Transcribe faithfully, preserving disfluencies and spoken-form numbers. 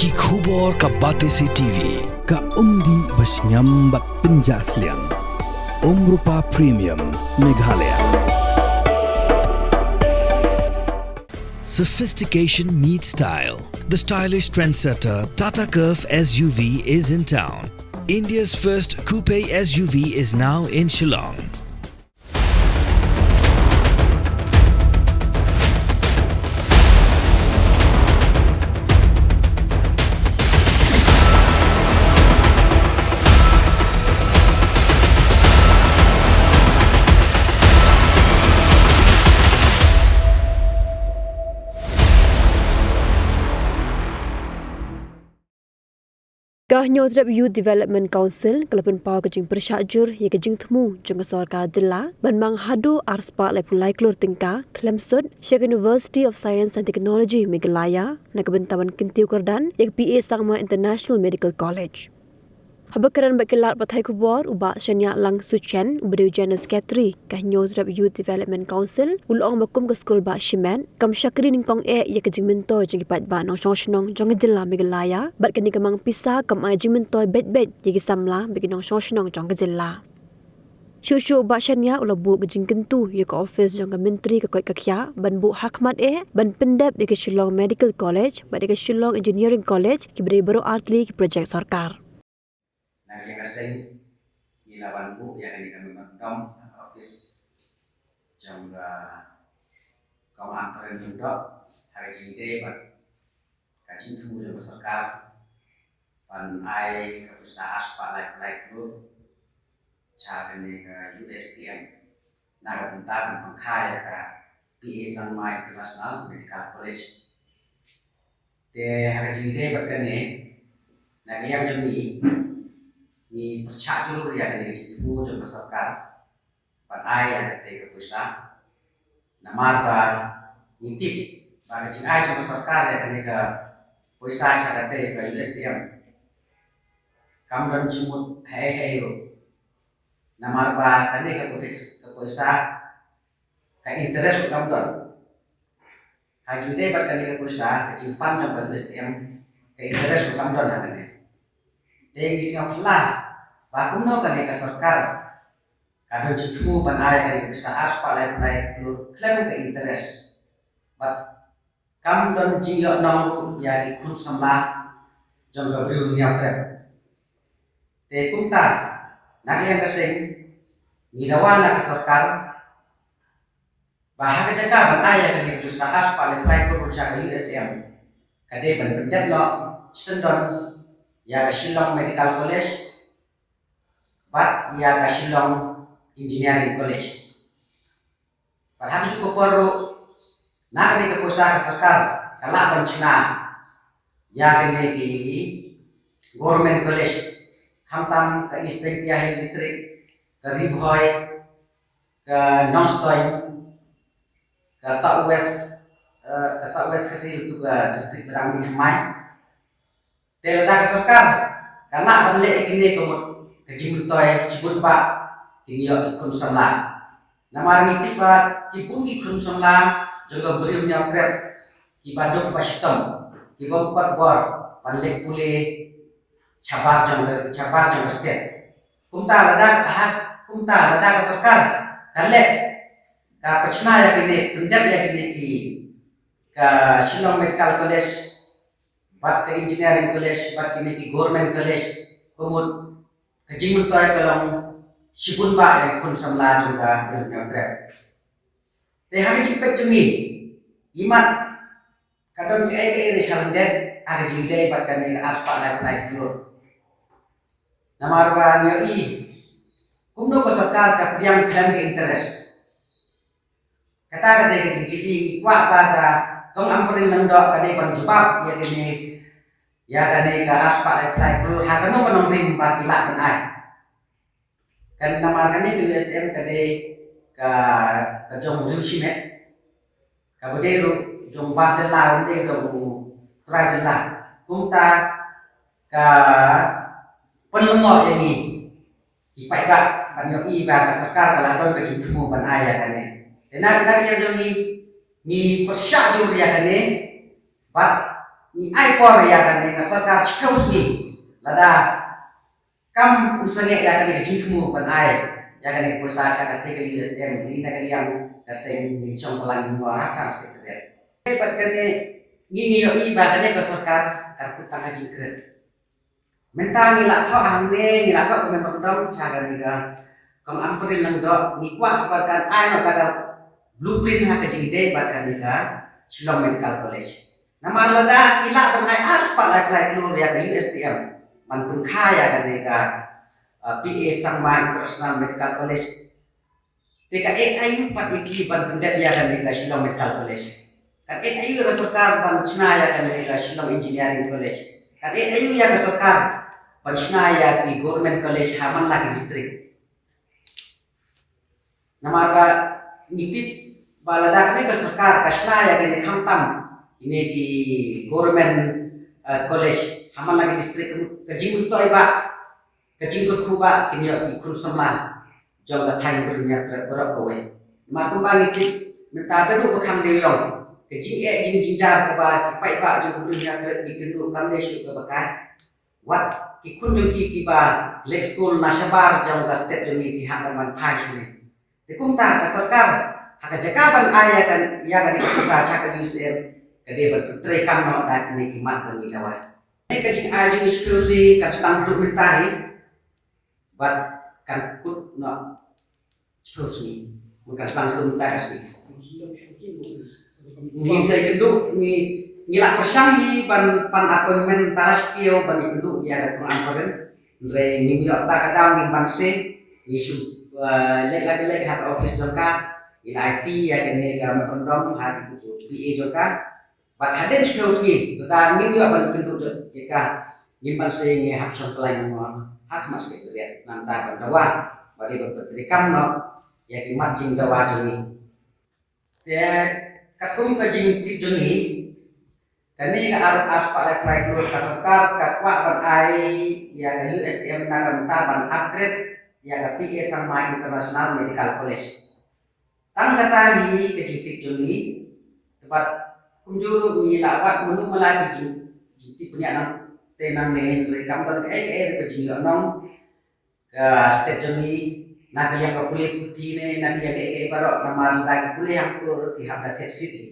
Ki khubor ka Batesi T V, ka umdih ba shngiam bad pynjah sliang. Umrupa Premium, Meghalaya. Sophistication meets style. The stylish trendsetter Tata Curvv S U V is in town. India's first coupe S U V is now in Shillong. Ka Hynñiewtrep Youth Development Council ka la pynpaw ka jingpyrshah jur ïa ka jingthmu jong ka sorkar jylla ban mang haduh arspah laiphew lai klur tyngka khlem sut sha ka University of Science and Technology Meghalaya na ka bynta ban kyntiew kyrdan ïa ka P A Sangma International Medical College. Haba kren bad ki lad pathai khubor, u Bah Shaniah Langsuchen, uba dei u General Secretary ka Hynñiewtrep Youth Development Council, u la ong ba kum ka skul bah shimet kam shakri nyngkong eh ïa ka jingmyntoi jong ki paidbah nongshong shnong jong ka jylla Meghalaya, bad kane ka mang pisa kam ai jingmyntoi beit beit ïa ki samla bad ki nongshong shnong jong ka jylla. Shuh shuh u Bah Shaniah u la buh ka jingkyntu ïa ka ophis jong ka Myntri ka koit ka khiah ban buh hakhmat eh ban pyndep ïa ka Shillong Medical College bad ïa ka Shillong Engineering College, kiba dei baroh artylli ki projek sorkar. Na ka liang ka seng ngi la ban buh ïa kane ka memorandum ha ka ophis jong ka Kong Ampareen Lyngdoh ha ka jingïadei bad ka jingthmu jong ka sorkar ban ai ka pisa arspah laiphew lai klur sha kane ka U S T M na ka bynta ban pynkha ïa ka P A Sangma International Medical College. Te ha ka jingïadei bad kane, na ka liang jong ngi, ngi pyrshah jur ïa kane ka jingthmu jong ka sorkar ban ai ïa kata ka pisa. Namar ba ngi tip ba ka jingai jong ka sorkar ïa kane ka pisa sha kata ka U S T M kam don jingmut haei haei ruh. Namar ba kane ka pisa, ka pisa ka interest ruh kam don. Ha jingïadei bad kane ka pisa, ka jingpan jong ka U S T M, ka interest ruh kam don ha kane. Te ngi sngew phylla ba kumno kane ka sorkar ka don jingthmu ban ai kane ka pisa arspah laiphew lai klur khlem ka interest. Bad kam don jingïohnong ruh ïa ki khun samla jong ka Bri u Hynñiewtrep. Te kumta, na ka liang ka seng, ngi dawa na ka sorkar ba ha ka jaka ban ai ïa kane ka pisa arspah laiphew lai klur sha ka U S T M, ka dei ban pyndep noh shisyndon ïa ka Shillong Medical College bad ïa ka Shillong Engineering College. Bad ha kajuh ka por ruh, na kane ka pisa ka sorkar ka lah ban shna ïa kine ki government college, khamtam ka East Jaintia Hills District, ka Ri Bhoi, ka Nongstoiñ, ka South West, eh, ka South West Khasi Hills, to ka district ba dang mih thymmai. Te lada ka sorkar ka lah ban leh ïa kine, ka mut ka jingmyntoi shibun bah kin ïoh ki khun samla. Namar ngi tip ba ki bun ki khun samla jong ka Bri u Hynñiewtrep kiba duk ba shitom, ki bym kot bor ban leit pule shabar jong ka, shabar jong ka state. Kumta lada ka, ha, kumta lada ka sorkar ka leh, ka pynshna ïa kine, pyndep ïa kine ki, ka Shillong Medical College bad ka Engineering College bad kine ki Government College, ka mut ka jingmyntoi ka long shibun bah ïa ki khun samla jong ka Bri u Hynñiewtrep. Te ha ka jingpeit jong ngi, imat ka don kaei kaei re shalyndet ha ka jingïadei bad kane ka arspah laiphew lai klur. Namar ba ngi ïohi kumno ka sorkar ka pdiang khlem ka interest. Kata ka dei ka jingkylli, ngi kwah ba ka Kong Ampareen Lyngdoh ka dei ban jubab ïa kane, ïa kane ka arspah laiphew lai klur ha kano ka nongrim ba ki lah ban ai. Kan namar kane ka U S T M ka dei ka, ka jong u riewshimet, kaba dei ruh jong bar jylla, ym dei jong u trai jylla. Kumta ka pynlyngngoh ïa ngi ki paidbah ban ïohi ba ka sorkar ka la don ka jingthmu ban ai ïa kane. Te na, na ka liang jong ngi, ngi pyrshah jur ïa kane bad Ngi ai por ïa kane ka sorkar shiphew sngi lada kam pynshai ïa kane ka jingthmu ban ai ïa kane ka poisa sha kata ka U S M, ngi na ka liang ka seng ngi shong ka lang ngi ngor ha kam Secretariat. Bad kane ngi ngi ïohi ba kane ka sorkar kan kut tang ka jingkren. Mynta ngi la thoh hangne, ngi la thoh ka memorandum sha kane ka Kong Ampareen Lyngdoh, ngi kwah ba kan ai noh kata blueprint ha ka jingdei bad kane ka Shillong Medical College. Namar lada ki lah ban ai arspah laiphew klur ïa ka U S T M ban pynkha ïa kane ka, uh, P A Sangma International Medical College. Te ka eh aïu pat ïa ki ban pyndep ïa kane ka Shillong Medical College? Ka eh aïu ïa ka sorkar ban shna ïa kane ka Shillong Engineering College? Ka eh aïu ïa ka sorkar ban shna ïa ki government college ha man la ki district? Namar ba ngi tip ba lada kane ka sorkar ka shna ïa kane khamtam kine ki government, eh, college ha man la ki district, ka jingmyntoi ba ka jingkyrkhu ba kin ïoh ki khun samla jong ka thaiñ Bri Hynñiewtrep baroh kawei. Namar kumba ngi tip mynta da duh ba khang dewïong ka jingeh jingjynjar kaba ki paidbah jong ka Bri Hynñiewtrep ki kynduh kam dei shuh kaba kai. Wat ki khun jong ki kiba leit skul na shabar jong ka state jong ngi ki hap ban phai shane. Te kumta ka sorkar ha ka jaka ban ai ïa ka, ïa kane ka poisa sha ka U S M, ka dei ban treikam noh da kine ki mat ba ngi dawa. Kane ka jingai jong ngi shiphew sngi kan sdang naduh mynta hi bad kan kut noh shiphew sngi. Kan sdang naduh mynta ka sngi. Ngim sa ïakynduh, ngi, ngi la pyrshang hi ban pan appointment mynta la shi taïew ban ïakynduh ïa ka Kong Ampareen. Hynrei ngim ïoh ta ka daw, ngim banse. Ngi shu, eh, leit la ka leit ha ka office jong ka, ngi la aiti ïa kane ka memorandum ha ka P A jong ka. Bad hadien shiphew sngi lada ngim ïoh ban ïakynduh ïa ka, ngim banse, ngi hap shong kyllaiñ ngi ngor ha khmat Secretariat nangta ban dawa ba dei ban pyntreikam noh ïa ki mat jingdawa jong ngi. Te katkum ka jingtip jong ngi, kane ka ar, arspah laiphew klur ka sorkar ka kwah ban ai ïa ka U S M na ka bynta ban upgrade ïa ka P A Sangma International Medical College. Tang kata hi ka jingtip jong ngi. Te bad kumjuh ruh ngi la wad mano mala ki jing, jingtip bniah nangtei nangne, hynrei kam don kaei kaei ruh ka jingïohnong ka state jong ngi na ka liang ka pule puthi ne na ka liang kaei kaei baroh, namar lada ki pule hangto ruh ki hap da thep seat hi.